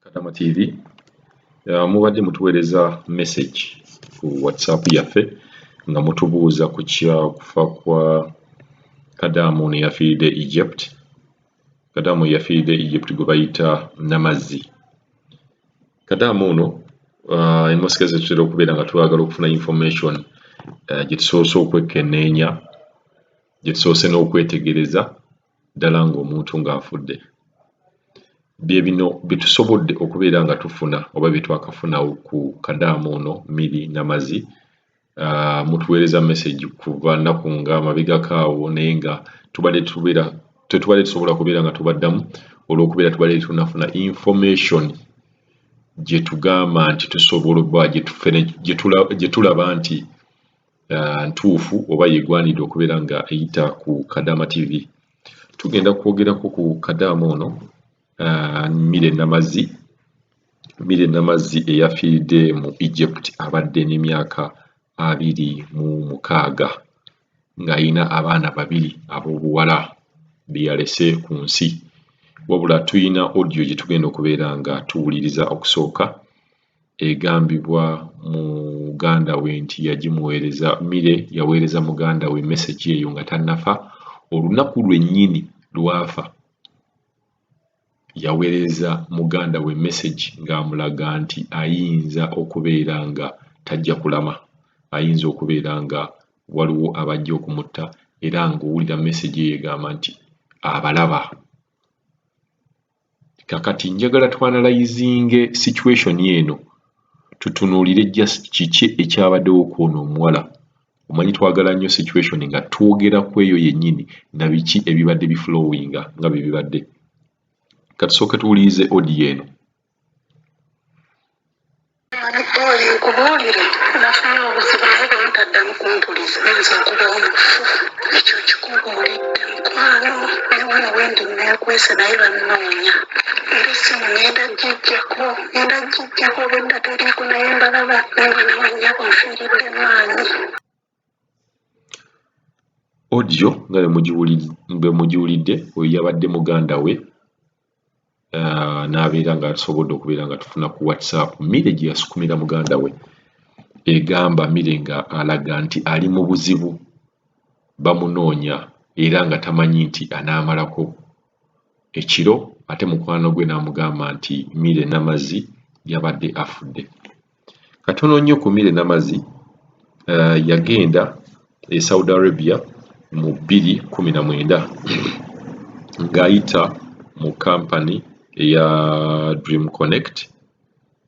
Kadama TV, mubadde mutuweereza message ku WhatsApp yaffe nga mutubuuza ku kyakufa kwa Kadaama ono eyafiiridde Egypt. Kadaama oyo yafiiridde Egypt gwe bayita Namazzi. Kadaama ono, in most cases tutera okubeera nga twagala okufuna information gye tusoose okwekenneenya, gye tusoose n'okwetegereza ddala ng'omuntu ng'afudde. Bye bino bye tusobodde okubeera nga tufuna oba bye twakafunawo ku Kadaama ono Milly Namazzi. Mutuweereza message kuva nnaku nga mabegako awo, naye nga tubadde tubeera tetubadde tusobola kubeera nga tubaddamu olw'okubeera tubadde tetunnafuna information gye tugamba nti tusobola obba gye tulaba nti ntuufu oba yegwanidde okubeera nga eyita ku Kadama TV. Tugenda kwogerako ku Kadaama ono Milly Namazzi. Milly Namazzi eyafiiridde mu Egypt abadde n'emyaka 26 ng'ayina abaana babiri ab'obuwala be yalese ku nsi. Wabula tuyina audio gye tugenda okubeera nga tuwuliriza okusooka, egambibwa muganda we nti yagimuweereza. Milly yaweereza muganda we message eyo nga tannafa. Olunaku lwennyini lw'afa yaweereza muganda we message ng'amulaga nti ayinza okubeera nga tajja kulama, ayinza okubeera nga waliwo abajja okumutta, era ng'owulira message eyo egamba nti abalaba. Kakati njagala twanalyzinge situation eno, tutunuulire just kiki ekyabaddewo ku ono omuwala. Omanyi twagala nnyo situation nga twogera ku eyo yennyini na biki ebibadde biflowinga nga bwe bibadde. Katusooke tuwulirize audio eno. Oyo nkubuulire, nafunye obuzibu naye bwe mutaddamu kumpuliza nza okuba omufu. Ekyo nkikubuulidde, mukwano. Ne wano wendi neekwese naye bannoonya, era essimu ngenda gijjako, ngenda gijjako, obwedda teriiko naye mbalaba. Naye mwana wannyabo nfiiridde maanyi. Audio nga bwe mugiwulidde, oyo yabadde muganda we n'abeera ng'asobodde okubeera nga tufuna ku WhatsApp Milly gye yasukumira muganda we, egamba Milly nga alaga nti ali mu buzibu, bamunoonya era nga tamanyi nti anaamalako ekiro, ate mukwano gwe n'amugamba nti Milly Namazzi yabadde afudde. Katono nnyo ku Milly Namazzi, yagenda e Saudi Arabia mu 2019 ng'ayita mu kampani eya Dream Connect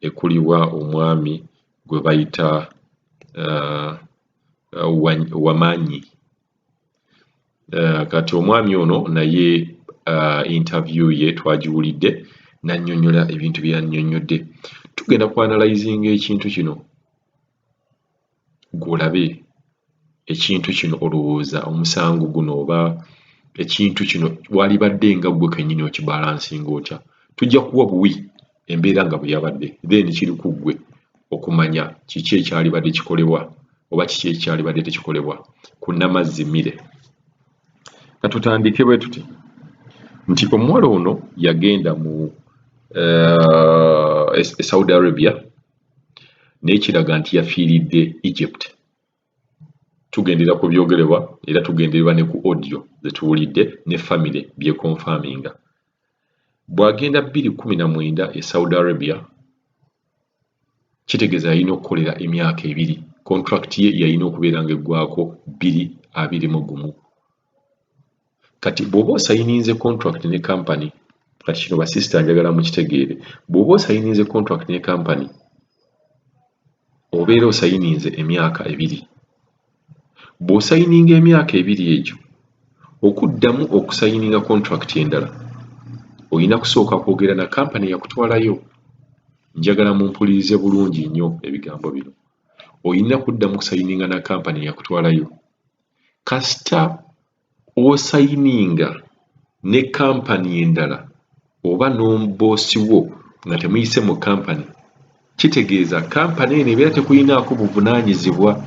ekulibwa omwami gwe bayita Wamanyi. Kati omwami ono naye interview ye twagiwulidde n'annyonnyola ebintu bye yannyonnyodde. Tugenda kuanalyzinga ekintu kino, gw'olabe ekintu kino, olowooza omusango guno oba ekintu kino walibadde nga ggwe kennyini okibalancinga otya? Tujja kuwa buwi embeera nga bwe yabadde, then kiri ku ggwe okumanya kiki ekyalibadde kikolebwa oba kiki ekyalibadde tekikolebwa ku Namazzi Milly. Katutandike bwe tuti nti omuwala ono yagenda mu Saudi Arabia, naye kiraga nti yafiiridde Egypt. Tugendera ku byogerebwa era tugendererwa ne ku audio ze tuwulidde ne famire byeconfirminga. Bw'agenda 2019 e Saudi Arabia, kitegeeza yalina okukolera emyaka 2. Contract ye yalina okubeera ng'eggwako 2021. Kati bw'oba osayininze contract ne company, kati kino basisita njagala mukitegeere, bw'oba osayininze contract ne company, obeera osayininze emyaka 2. Bw'osayininga emyaka 2 egyo, okuddamu okusayininga contract endala olina kusooka kwogera na kampani eyakutwalayo. Njagala mumpulirize bulungi nnyo ebigambo bino. Olina kuddamu kusayininga na kampani eyakutwalayo. Kasita osayininga ne kampani endala oba n'oboosi wo nga temuyise mu kampani, kitegeeza kampani eno ebeera tekuyinaako buvunaanyizibwa.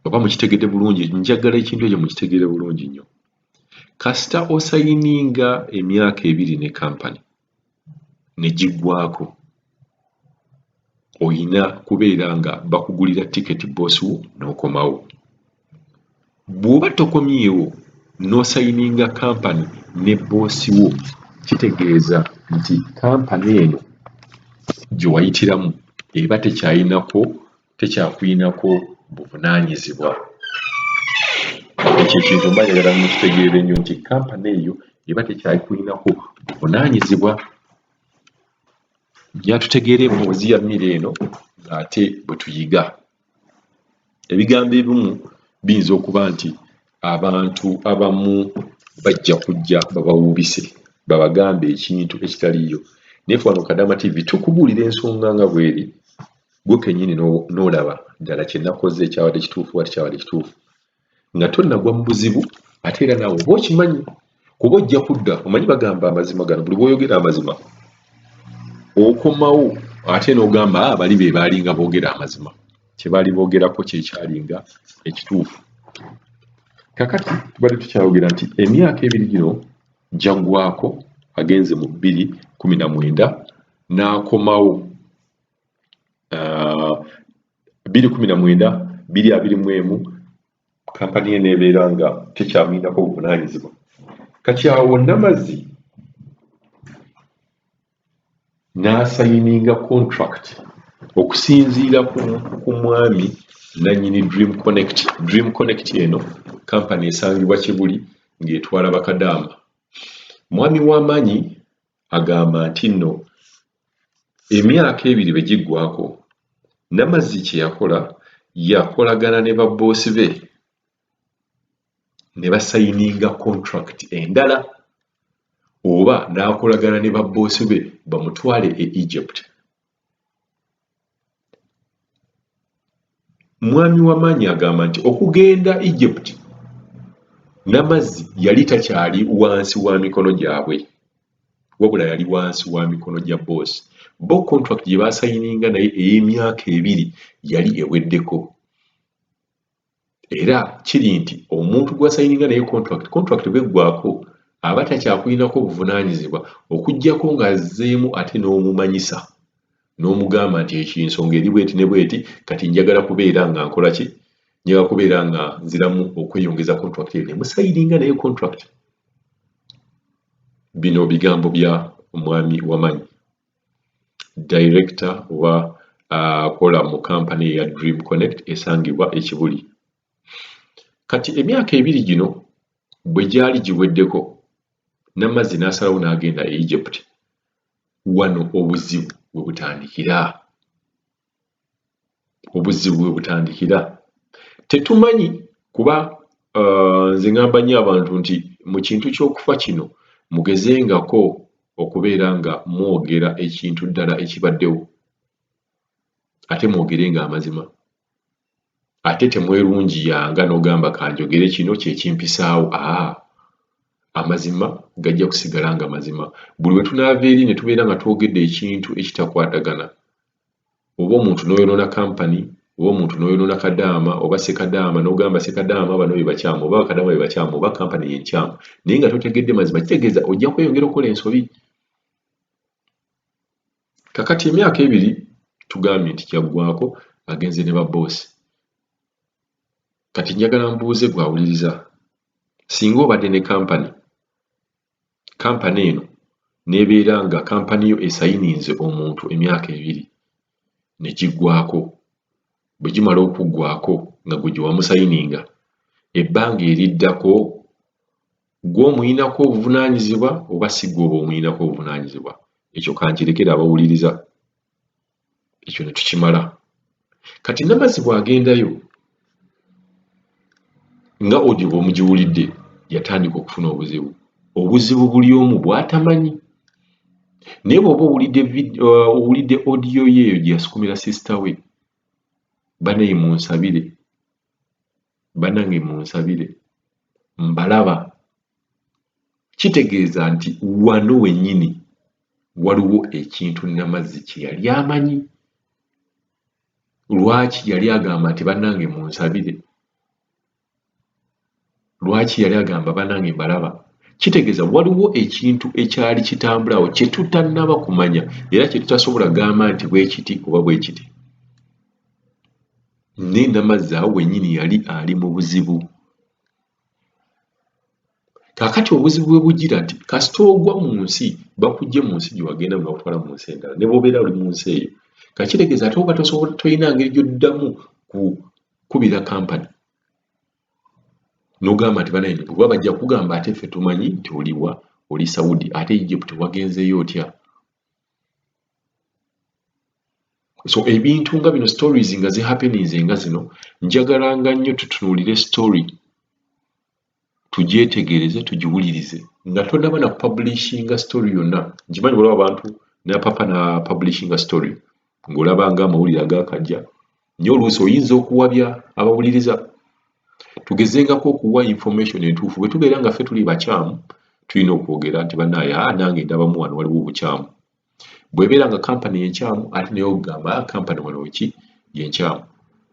Oba mukitegedde bulungi? Njagala ekintu ekyo mukitegeere bulungi nnyo. Kasita osayininga emyaka 2 ne kampani ne giggwaako, oyina kubeera nga bakugulira tiketi bboosi wo n'okomawo. Bw'oba tokomyewo n'osayininga kampani ne bboosi wo, kitegeeza nti kampani eno gye wayitiramu eba tekyayinako tekyakuyinako buvunaanyizibwa. Ekyo ekintu mba njagala mukitegeere nnyo nti kampani eyo eba tekyakuyinako buvunaanyizibwa. Njagala tutegeere emboozi ya Mira eno ng'ate bwe tuyiga. Ebigambo ebimu biyinza okuba nti abantu abamu bajja kujja babawuubise babagambe ekintu ekitaliiyo, naye ffe wano ku Kadaama TV tukubuulira ensonga nga bw'eri, ggwe kennyini n'olaba ddala kye nakoze kyabadde kituufu oba tekyabadde kituufu nga tonnagwa mu buzibu. Ate era naawe oba okimanyi kuba ojja kudda omanyi bagamba amazima gano, buli bw'oyogera amazima okomawo ate n'ogamba ah, bali be baalinga boogera amazima, kye baali boogerako kye kyalinga ekituufu. Kakati tubadde tukyayogera nti emyaka ebiri gino gyaggwako, agenze mu 2019 n'akomawo 2019, 2021, kampani ye n'ebeera nga tekyamuyinako buvunaanyizibwa. Kati awo Namazzi n'asayininga contract okusinziira ku mwami nannyini Dream Connect. Dream Connect eno kampani esangibwa Kibuli ng'etwala bakadaama. Mwami w'amaanyi agamba nti nno emyaka ebiri bwe giggwaako, Namazzi kye yakola yakolagana ne babboosi be ne basayininga contract endala oba n'akolagana ne babboosi be bamutwale e Egypt. Mwami Wamaanyi agamba nti okugenda Egypt, Namazzi yali takyali wansi wa mikono gyabwe wabula yali wansi wa mikono gya bboosi. Bo contract gye baasayininga naye ey'emyaka ebiri yali eweddeko. Era kiri nti omuntu gw'asayininga naye contract, contract bw'eggwaako aba takyakulinako buvunaanyizibwa okuggyako ng'azzeemu ate n'omumanyisa n'omugamba nti ekyo ensonga eri bweti ne bweti kati njagala kubeera nga nkola ki, njagala kubeera nga nziramu okweyongeza contract eyo ne musayininga naye contract. Bino bigambo bya Mwami Wamanyi, director oba akola mu kampani eya Dream Connect esangibwa e Kibuli. Kati emyaka ebiri gino bwe gyali giweddeko, Namazzi n'asalawo n'agenda e Egypt. Wano obuzibu we butandikira. Obuzibu we butandikira. Tetumanyi kuba nze ngamba nnyo abantu nti mu kintu ky'okufa kino mugezengako okubeera nga mwogera ekintu ddala ekibaddewo ate mwogere nga amazima ate temwerungiyanga n'ogamba kanjogere kino kye kimpisaawo. Aa, amazima gajja kusigala nga mazima. Buli we tunaava eri ne tubeera nga twogedde ekintu ekitakwatagana oba omuntu n'oyonoona kampani oba omuntu n'oyonoona kadaama oba sekadaama n'ogamba sekadaama bano be bakyamu oba bakadaama be bakyamu oba kampani ye nkyamu naye nga totegedde mazima, kitegeeza ojja kweyongera okukola ensobi. Kakati emyaka ebiri tugambye nti gyaggwaako agenze ne babboosi. Kati njagala mbuuze gw'awuliriza, singa obadde ne kampani, kampani eno n'ebeera nga kampani yo esayininze omuntu emyaka ebiri ne giggwaako, bwe gimala okuggwaako nga gwe gye wamusayininga, ebbanga eriddako ggwe omuyinako obuvunaanyizibwa oba si ggwe oba omuyinako obuvunaanyizibwa? Ekyo kankirekere abawuliriza. Ekyo ne tukimala. Kati Namazzi bw'agendayo nga audio bw'omugiwulidde yatandika okufuna obuzibu. Obuzibu buli omu bw'atamanyi. Naye bw'oba owulidde owulidde audio ye eyo gye yasukumira sister we, banaye munsabire, banange munsabire, mbalaba. Kitegeeza nti wano wennyini waliwo ekintu Namazzi kye yali amanyi. Lwaki yali agamba nti bannange munsabire? Lwaki yali agamba bannange mbalaba? Kitegeeza waliwo ekintu ekyali kitambulawo kye tutannaba kumanya era kye tutasobola gamba nti bwe kiti oba bwe kiti. Naye Namazzi awo wennyini yali ali mu buzibu. Kaakati obuzibu bwe bujjira nti kasita ogwa mu nsi, bakuggye mu nsi gye wagenda ne bakutwala mu nsi endala, ne bw'obeera oli mu nsi eyo. Kakitegeeza ate oba tosobola tolina ngeri gy'oddamu kukubira kampani n'ogamba nti banaye kuba bajja kugamba ate ffe tumanyi nti oliwa oli Saudi ate Egypt wagenzeeyo otya? So ebintu nga bino stories nga zihappeninze nga zino njagalanga nnyo tutunuulire story tugyetegereze tugiwulirize nga tonaba na kupublishinga story yonna. Nkimanyi waliwo abantu napapa na publishinga story ng'olaba nga amawulire agakajja naye oluusi oyinza okuwabya abawuliriza. Tugezengako okuwa information entuufu bwe tubeera nga ffe tuli bakyamu tulina okwogera nti bannaaye aa nange ndabamu wano waliwo obukyamu. Bw'ebeera nga kampani yenkyamu ate naye okugamba ah, kampani wano weki yenkyamu.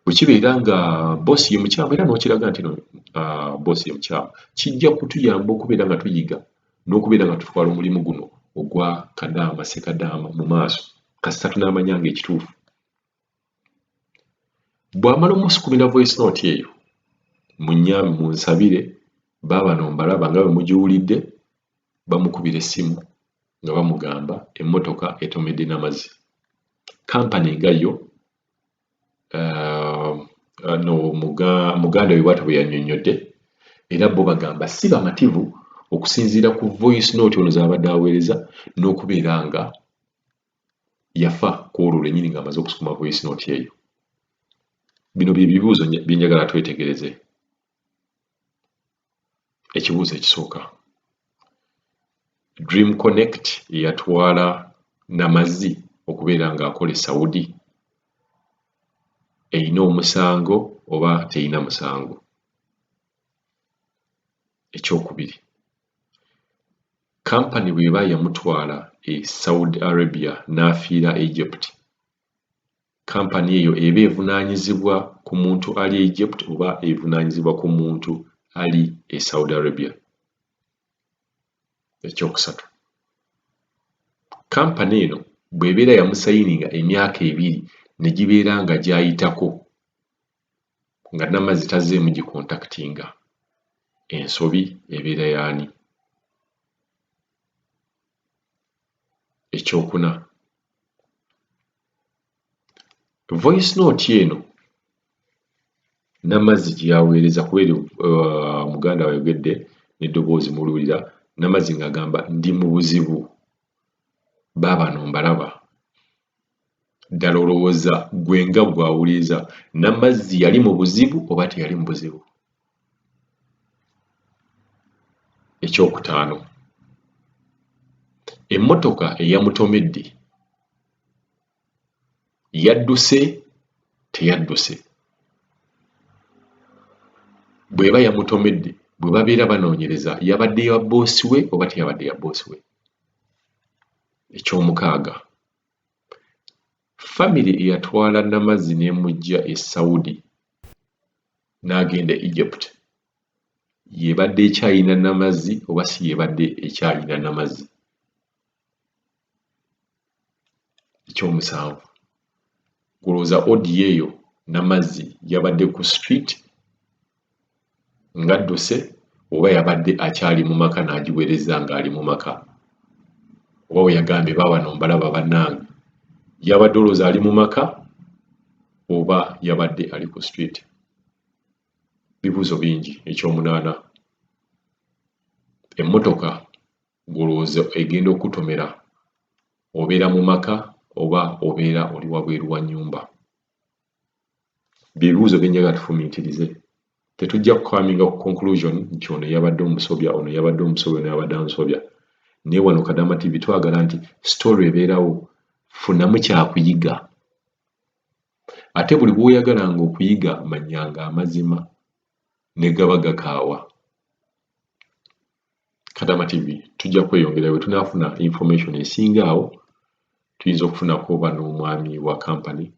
Bwe kibeera nga boosi ye mukyamu era n'okiraga nti no uh, boosi ye mukyamu kijja kutuyamba okubeera nga tuyiga n'okubeera nga tutwala omulimu guno ogwa kadaama sekadaama mu maaso kasita tunaamanya nga ekituufu. Bw'amala omusukumira voice note eyo munyambe munsabire baabano mbalaba nga bwe mugiwulidde bamukubira essimu nga bamugamba emmotoka etomedde Namazzi. Kampani nga yo uh, no muganda we bwatyo bwe yannyonnyodde era bo bagamba si bamativu okusinziira ku voice note ono z'abadde aweereza n'okubeera nga yafa ku olwo lwennyini ng'amaze okusukuma voice note eyo. Bino bye bibuuzo bye njagala twetegereze. Ekibuuzo ekisooka, Dream Connect eyatwala Namazzi okubeera ng'akola e Saudi erina omusango oba terina musango? Ekyokubiri, Kampani bw'eba yamutwala e Saudi Arabia n'afiira Egypt, kampani eyo eba evunaanyizibwa ku muntu ali e Egypt oba evunaanyizibwa ku muntu ali e Saudi Arabia? Ekyokusatu, kampani eno bw'ebeera yamusayininga emyaka ebiri ne gibeera nga gy'ayitako nga Namazzi tazzeemu gikontakitinga, ensobi ebeera y'ani? Ekyokuna, voice note eno Namazzi gye yaweereza kuba eri uh, muganda we ayogedde n'eddoboozi muliwulira Namazzi ng'agamba ndi mu buzibu baabano mbalaba Ddala olowooza ggwe nga ggwe awuliriza, Namazzi yali mu buzibu oba teyali mu buzibu? Ekyokutaano, emmotoka eyamutomedde yadduse teyadduse? Bw'eba yamutomedde, bwe babeera banoonyereza yabadde ya bboosi we oba teyabadde ya bboosi we? Ekyomukaaga, Famire eyatwala Namazzi n'emuggya e Saudi n'agenda e Egypt y'ebadde ekyalina Namazzi oba si y'ebadde ekyalina Namazzi? Ekyomusanvu, Ggwe olowooza audio eyo Namazzi yabadde ku street ng'adduse oba yabadde akyali mu maka n'agiweereza ng'ali mu maka? Oba bwe yagambye baabano mbalaba bannange, yabadde olowooza ali mu maka oba yabadde ali ku street? Bibuuzo bingi. Ekyomunaana, emmotoka gw'olowooza egenda okukutomera obeera mu maka oba obeera oli wabweru wa nnyumba? Bye bibuuzo bye njagala tufumiitirize. Tetujja kukaminga ku conclusion nti ono yabadde omusobya, ono yabadde omusobya, ono yabadde ansobya. Naye wano Kadaama TV twagala nti story ebeerawo, funamu kyakuyiga. Ate buli lw'oyagalanga okuyiga manyanga amazima ne gaba gakaawa. Kadaama TV tujja kweyongera bwe tunaafuna information esinga awo tuyinza okufunako oba n'omwami wa kampani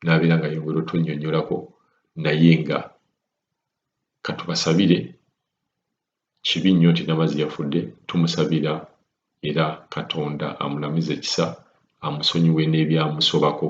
n'abeera nga ayongera otunnyonnyolako naye nga katubasabire Kibi nnyo nti Namazzi yafudde, tumusabira era Katonda amulamize ekisa, amusonyiwe n'ebyamusobako.